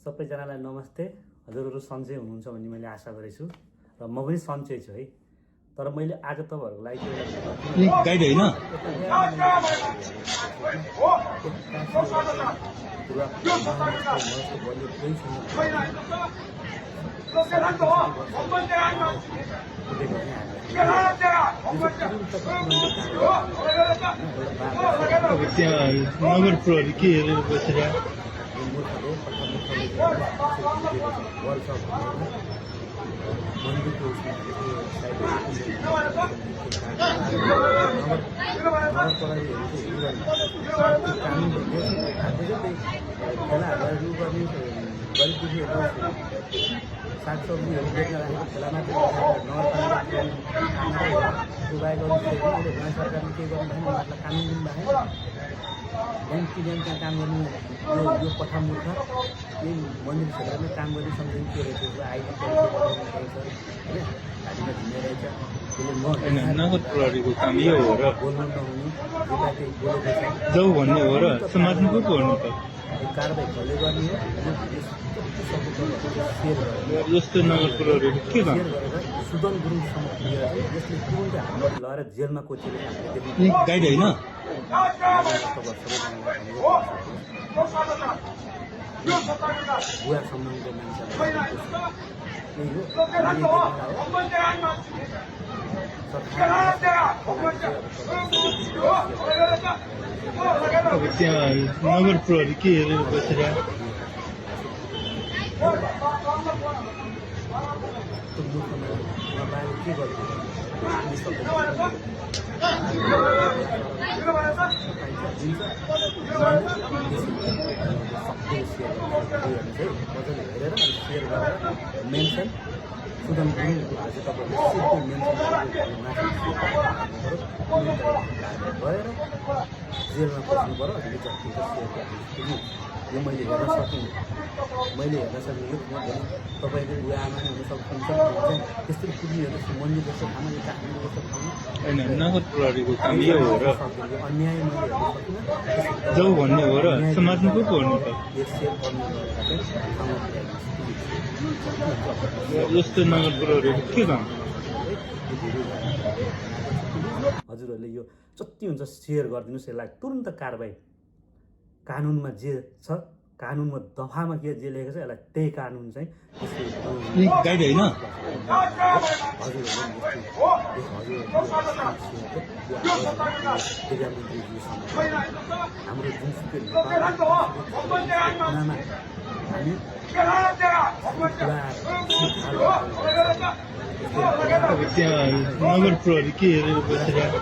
सबैजनालाई नमस्ते। हजुरहरू सन्चै हुनुहुन्छ भन्ने मैले आशा गरेछु र म पनि सन्चै छु है। तर मैले आज तपाईहरुको लागि गाइड हैन त्यहाँ नगर प्रहरी के हेरेर बसिरहेको सागसब्जीहरू बेच्न राखेको ठेलामा सरकारले के गर्नु भएन, उनीहरूलाई कानुन दिनु भएन। ब्याङ्क त्यहाँ काम गर्नु यो पठामुर्ख यही मन्दिर क्षेत्रमा काम गर्ने सम्झिनु के रहेछ आइडी होइन घाँटीमा झिम्ने रहेछ। त्यसले नगर प्रहरीको काम यो हो र बोल्नु नहुने बोलेको छ जाऊ भन्ने हो र समाजमा पो गर्नु त कारबाही कसले गर्ने हो सेयर गरेर जस्तो नगर प्रहरीको के काम सेयर गरेर सुदन गुरुङसम्म पुगेर चाहिँ यसले तुरुन्तै हाम्रो लगाएर जेलमा कोचेर गाइड होइन बुवा सम्बन्धको अब त्यहाँ नगर प्रहरी के हेरेर बसिरहेको के गर्नु मजाले हेरेर सेयर गरेर मेन्सन सुदन गुरुङ आज तपाईँहरूले गएर जेलमा पस्नु पऱ्यो अहिले जतिको सेयर गर्नु यो मैले हेर्न सकिनँ। मैले हेर्न सक्ने यो तपाईँको उयो आमा नै हुन सक्नुहुन्छ त्यस्तै पुग्नेहरू मन्दिर जस्तो ठाउँमा यो काठमाडौँ जस्तो ठाउँमा होइन नगर प्रहरीको काम यो हो र अन्याय मैले हेर्न सकिनँ। जाऊ भन्ने हो र समाजमा पो गर्नु त यो सेयर गर्नु जस्तो नगर प्रहरीको के काम हजुरहरूले यो जति हुन्छ सेयर गरिदिनुहोस्। यसलाई तुरन्त कारबाही कानुनमा जे छ कानुनमा दफामा के जे लेखेको छ यसलाई त्यही कानुन चाहिँ गाइड होइन हाम्रो जुनसुकै हामी अब त्यहाँ नगर प्रहरी के हेरेर बसिरहेको